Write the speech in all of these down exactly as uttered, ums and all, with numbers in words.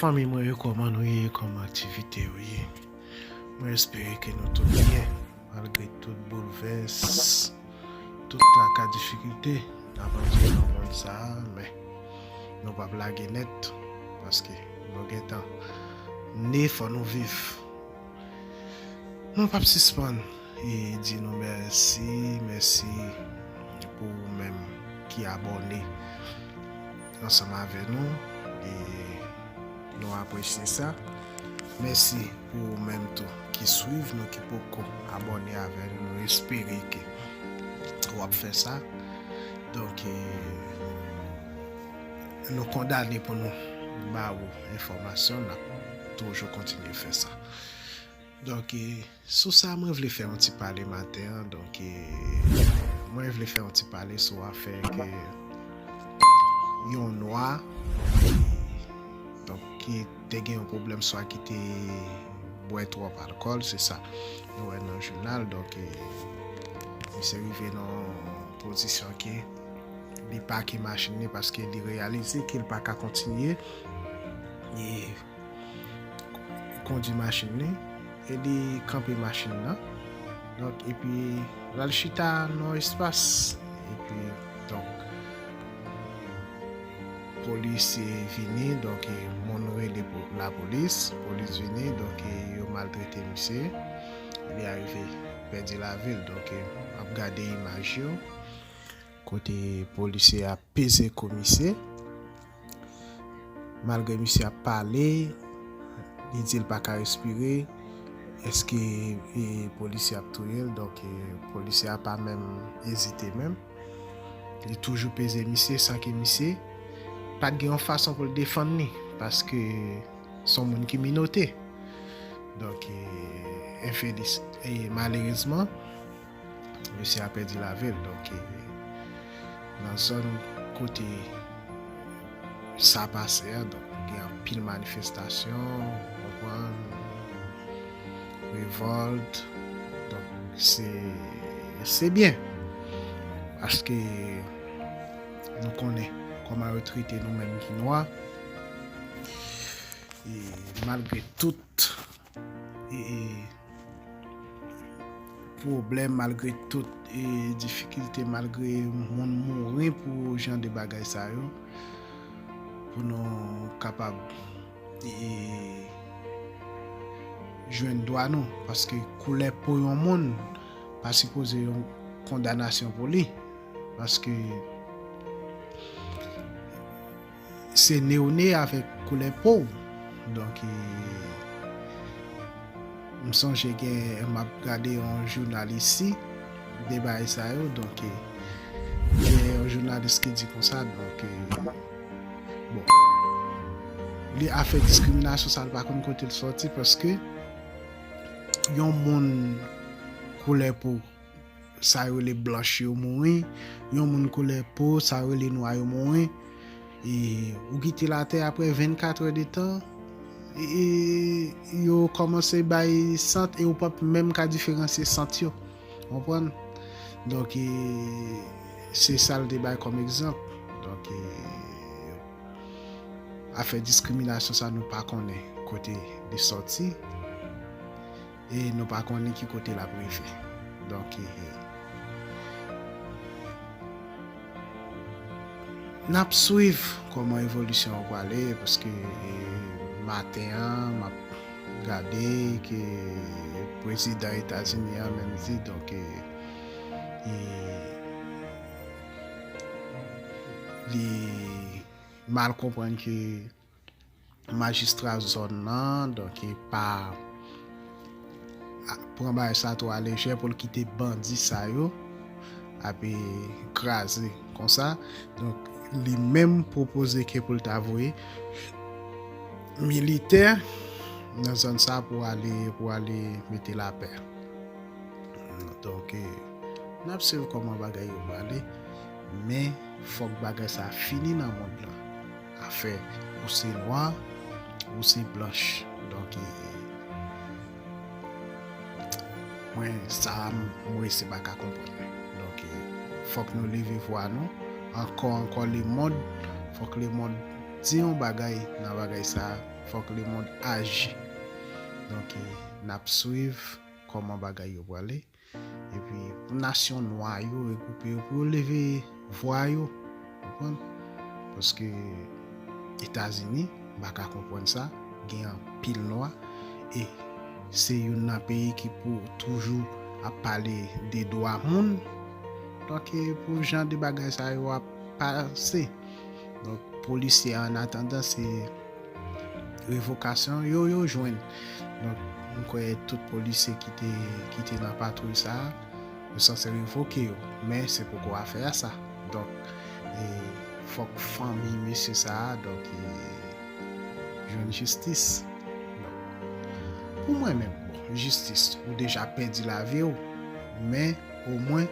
Fanmi mwen yo, kòman nou ye? Kòman aktivite yo ye? Mwen espere ke nou tout byen, malgre tout boulvès, tout traka, difikilte n ap andire nan mond sa a, men nou p ap lage nèt, paske nou gentan ne, fò nou viv. Nou p ap sispann e di nou mèsi, mèsi pou ou menm ki abòne ansanm avè nou. E nou apresye sa. Mèsi pou ou menm tou ki swiv nou, ki poko abòne avè nou. Nou espere ke w ap fè sa. Donk, e, nou kondane pou nou ba ou enfòmasyon, n ap toujou kontinye fè sa. Donk, e, sou sa, mwen vle fè yon ti pale maten an. Donk, e, mwen vle fè yon ti pale sou afè ke yon nwa, donk, ki te gen yon pwoblèm, swa ki te bwè twòp alkòl, se sa nou wè nan jounal. Donk, e, misye rive nan yon pozisyon ke li pake machin li paske li reyalize ke l pa ka kontinye e kondui machin li, e li kanpe machin nan. Donk, epi l al chita nan espas. Epi, donk, polis vini, donk, e, moun rele po-, lapolis, polis vini, donk, e, yo maltrete misye. Li arive pèdi lavi l. Donk, e, m ap gade imaj yo, kote polisye a peze kou misye. Malgre misye ap pale, li di l pa ka respire. Èske, e, polisye ap touye l? Donk, e, polisye a pa menm ezite menm. Li toujou peze misye san ke misye pa t gen yon fason pou l defann li, paske s on moun ki minote. Donk, e, enfelis-, e, malerezman, misye a pèdi lavi l. Donk, e, nan zòn kote sa pase a, donk, gen anpil manifestasyon, w konprann, revòlt. Donk, se, se byen. Paske nou konnen kòman yo trete nou menm ki nwa. E malgre tout, e, e, pwoblèm, malgre tout, e, difikilte, malgre moun mouri pou jan de bagay sa yo, pou nou kapab, e, jwenn dwa nou. Paske koulè po yon moun pa sipoze yon kondanasyon pou li. Paske se ne w ne avèk koulè po w. Donk, e, m sonje gen, m ap gade yon jounal isi, de bagay sa yo. Donk, e, gen yon jounalis ki di konsa, donk, e, bon, li afè diskriminasyon sa, l pa konn kote l sòti, paske yon moun koulè po sa yo rele blanch yo mouri, yon moun koulè po, sa yo rele nwa yo mouri. E ou kite latè apre vennkat è de tan, e, e yo kòmanse bay sant, e ou p ap menm ka diferansye sant yo. Konprann? Donk, e, se sa l te bay kòm egzanp. Donk, e, afè diskriminasyon sa, nou pa konnen kote li sòti. E nou pa konnen ki kote l ap rive. Donk, e, n ap swiv kòman evolisyon an prale, paske, e, maten an, m ap gade ke prezidan Etazini an menm di, donk, e, e, li mal konprann ke majistra zòn nan, donk, e pa a, pran bagay sa twò alejè pou l kite bandi sa yo ap, e, kraze konsa. Donk, li menm pwopoze ke pou l ta voye militè nan zòn sa pou ale, pou ale mete lapè. Donk, e, n ap swiv kòman bagay yo prale, men fòk bagay sa fini nan mond lan. Afè ou se nwa, ou se blanch. Donk, e, mwen, sa a, m, m resi pa ka konprann. Donk, e, fòk nou leve vwa nou. Ankò, ankò, lemonn, fòk lemonn di yon bagay nan bagay sa a, fòk lemonn aji. Donk, e, n ap swiv kòman bagay yo prale. Epi, pou nasyon nwa yo regwoupe yo, pou yo leve vwa yo, konprann? Paske Etazini, m pa ka konprann sa, gen anpil nwa, e se youn nan peyi ki pou toujou ap pale de dwa moun. Donk, e, pou jan de bagay sa yo ap pase. Donk, polisye an atandan se revokasyon yo, yo jwenn. Donk, m kwè tout polisye ki te, ki te nan patwouy sa a, yo sanse revoke yo. Men se poko afè a sa. Donk, e, fòk fanmi mesye sa a, donk, e, jwenn jistis. Donk, pou mwen menm, bon, jistis, ou deja pèdi lavi w, men omwen,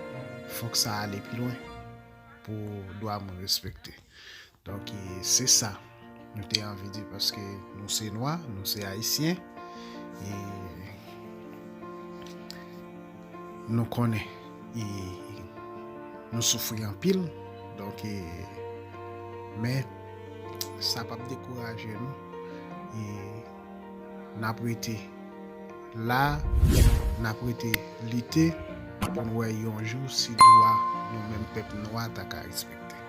fòk sa ale pi lwen pou dwa moun respekte. Donk, e, se sa nou te anvi di, paske nou se nwa, nou se ayisyen, e nou konnen, e nou soufri anpil. Donk, e, men sa p ap dekouraje nou, e n ap rete la, n ap rete lite pou n wè yon jou si dwa nou menm pèp nwa ta ka respekte.